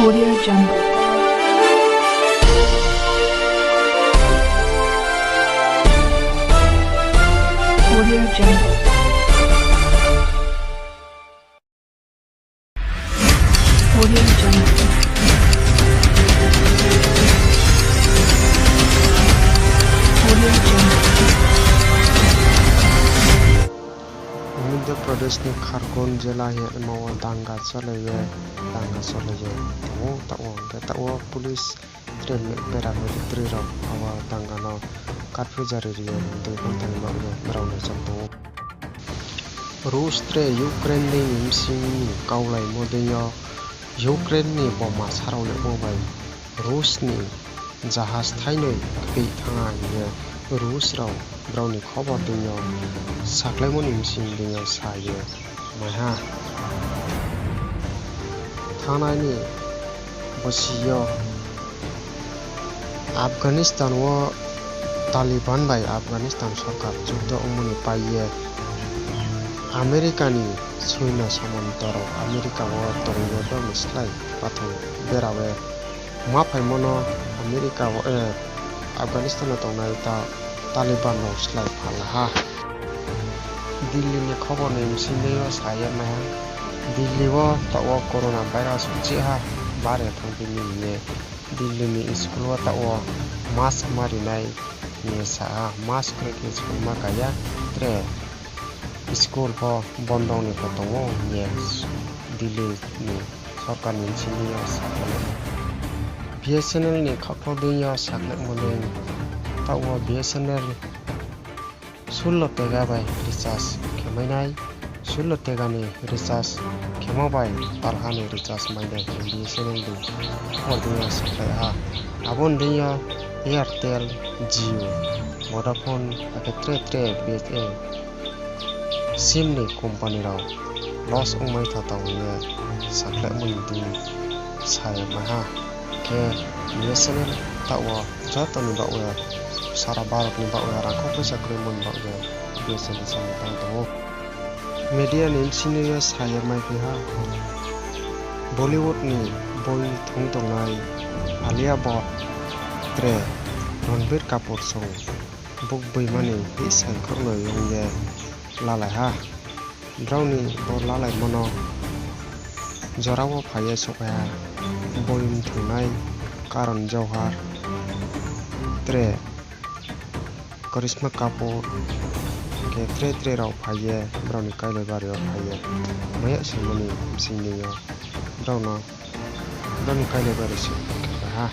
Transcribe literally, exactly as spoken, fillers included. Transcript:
Audio Jungle. Audio Jungle. Audio Jungle. Audio Jungle. Madhya Pradesh ni Khargone jela hingmo wo danga cholai ye, danga cholai ye tong ou. Taoh wo, hingkhe taoh wo police tre bera phai tui rao abo danga no curfew jari ri ye dui ghonta ni baoh ye brao no cham tong ou. Rus tre Ukraine dei ni bsing ni kaulaimo dei yo Ukraine ni boma sarao yagmo bai Rus ni jahaj thainoi kpeih thanng ha hing ye Rus rao brao ni khobor dei yo sakhlaimo ni bsing dei yo sa ye mai ha. Thanngnai ni bosi yo Afghanistan wo Taliban bai Afghanistan sorkar juddo ongmo ni pai ye America ni soino samanto rao America wo tong ye brao ni slái pathon bera ye ma phaimo no America wo, eh, Afghanistan wo tongnai ta-, Taliban rao slái pha la ha. Delhi ni khobor ni bsing dei yo sa ye mai ha. Delhi wo taoh wo corona virus uchih ha bare thanngphi mi hing ye Delhi ni school wo taoh wo mask ma ri nai hing ye sa ha. Mask kroi khe school ma ka ya, tre school pho bondo ni pho tong ou hing ye Delhi ni sorkar ni bsing dei yo sakhlai. B S N L ni khaphang dei yo sakhlaimo dei, taoh wo B S N L sullo tega bai recharge khe mai nai, sullo tega ni recharge khemo bai talha ni recharge mai nai hing ye B S N L ni khobor dei yo sakhlai ha. Abo ni dei yo Airtel, Jio, Vodafone, akhe tre tre B S N L sim ni company rao loss ongmai tha tong hing ye sakhlaimo ni dei sa ye mai ha. Khe B S N L taoh wo joto ni baoh ye, sara Bharat ni baoh ye rangkhou poisa kroimo ni baoh ye B S N L samung tang tong ou. Media ni bsing dei yo sa ye maiphi ha, Bollywood ni boi thung tongnai Alia Bhatt tre Ranbir Kapoor song bukboima ni hihsai khrouhnoi ong ye lalai ha. Brao ni bo lalaimo no jora wo phai ye souhphai ha boi mthungnai Karan Johar tre Karisma Kapoor, hing khe tre tre rao phai ye brao ni kailai bari yo phai ye maya soimo ni bsing dei yo brao no, brao ni kailai bari se khe phai ha.